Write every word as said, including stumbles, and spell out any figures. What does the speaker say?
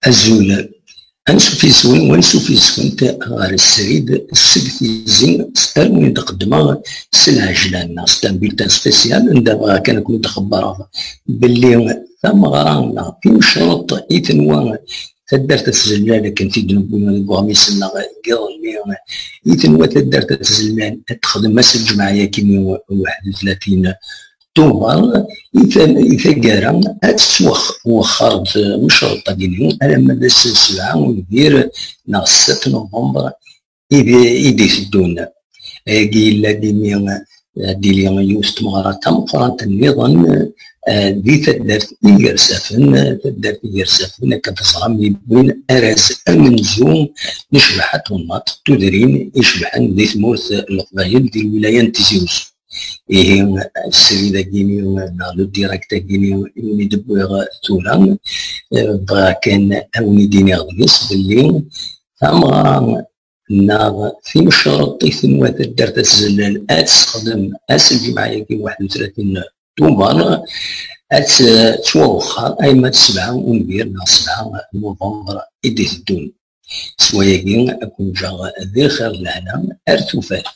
Azul. Ansuf yes-wen, wansuf yes-went ɣer srid seg tizi s armi d-qeddmeɣ s lɛejlan neɣ s un bulletin spécial, anda bɣiɣ kan ad ken-id-xebbreɣ belli tameɣra neɣ timecreḍt i tenwa taddart At Zellal, akken t-id-newwi deg uɣmis-nneɣ n yiḍelli, i tenwa taddart At Zellal ad texdem ass n lǧemɛa-yagi, waḥed u tlatin Tubeṛ, i ta-, i taggara ad tettwexxer tmecreḍt-agi alamma d ass n sebɛa unbir neɣ setta november i d-, i d-iteddun. Ayagi yella-d imi ad d-tili yiwet n tmeɣra tameqqrant nniḍen, eh, di taddart Igersafen. Taddart Igersafen, akken teẓram, yewwin arraz amenzu n ccbaḥa n twennaḍt, tudrin icebḥen di tmurt n Leqbayel, di lwilaya n Tizi Uzzu. Ihi, srid-agi-ni neɣ le direct-agi-ni i wen-id-wwiɣ tura, eh, bɣiɣ kan ad wen-id-iniɣ deg-s belli tameɣra neɣ timecreḍt i tenwa taddart At Zellal ad texdem ass n lǧemɛa-agi waḥed u tlatin Tubeṛ ad tettwawexxer alamma d sebɛa unbir neɣ sebɛa november i d-iteddun. S wayagi, ad ken-ǧǧeɣ di lxir d lehna ar tufat.